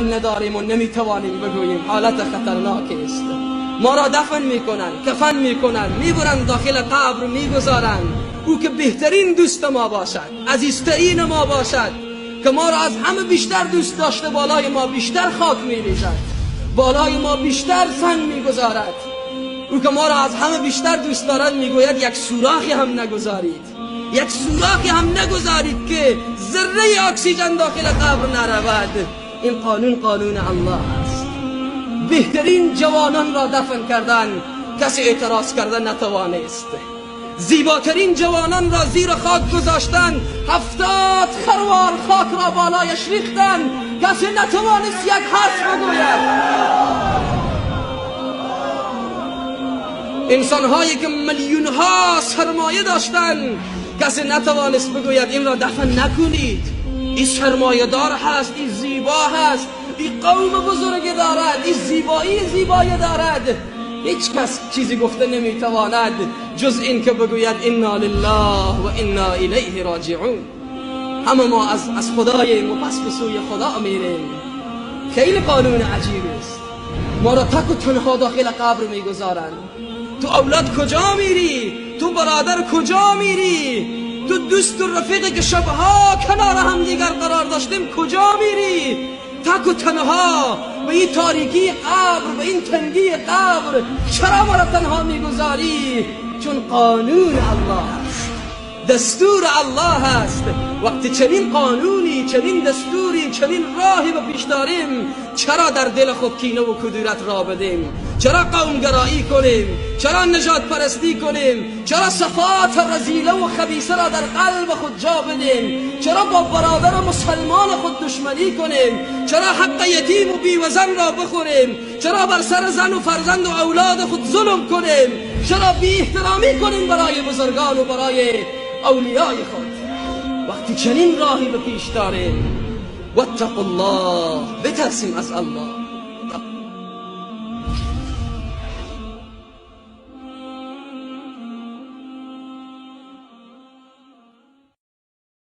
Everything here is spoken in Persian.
نداریم و نمیتوانیم بگوییم. حالت خطرناک است. ما را دفن میکنن، کفن میکنن، میبرن داخل قبر میگذارن. او که بهترین دوست ما باشد، عزیزترین ما باشد، که ما را از همه بیشتر دوست داشته، بالای ما بیشتر خاک میریزد، بالای ما بیشتر سنگ میگذارد. او که ما را از همه بیشتر دوست دارد میگوید یک سوراخی هم نگذارید، یک سوراخی هم نگذارید که ذره اکسیژن داخل قبر نرود. این قانون قانون الله است. بهترین جوانان را دفن کردن، کسی اعتراض کردن نتوانست. زیباترین جوانان را زیر خاک گذاشتن، 70 خروار خاک را بالایش ریختن، کسی نتوانست یک حرف بگوید. انسانهایی که میلیون ها سرمایه داشتن، کسی نتوانست بگوید این را دفن نکنید، این سرمایه دار هست، این زیبا هست، این قوم بزرگ دارد، این زیبایی زیبایی دارد. هیچ کس چیزی گفته نمیتواند جز این که بگوید انا لله و انا الیه راجعون. همه ما از خداییم و پس به سوی خدا میریم. خیلی قانون عجیب است. ما را تک و تنها داخل قبر میگذارند. تو اولاد کجا میری؟ تو برادر کجا میری؟ تو دوست و رفیقی که شبها کنار هم دیگر قرار داشتیم کجا میری؟ تک و تنها به این تاریکی قبر، به این تنگی قبر چرا ما را تنها میگذاری؟ چون قانون الله است، دستور الله است. وقتی چنین قانونی، چنین دستوری، چنین راهی به پیش داریم، چرا در دل خود کینه و کدورت را بدیم؟ چرا قومگرایی کنیم؟ چرا نجات پرستی کنیم؟ چرا صفات رذیله و خبیثه را در قلب خود جا بدیم؟ چرا با برادر مسلمان خود دشمنی کنیم؟ چرا حق یتیم و بیوزن را بخوریم؟ چرا بر سر زن و فرزند و اولاد خود ظلم کنیم؟ چرا بی احترامی کنیم برای بزرگان و برای اولیای خود؟ وقتی چنین راهی به پیش داریم، واتقوا الله، بترسیم از الله.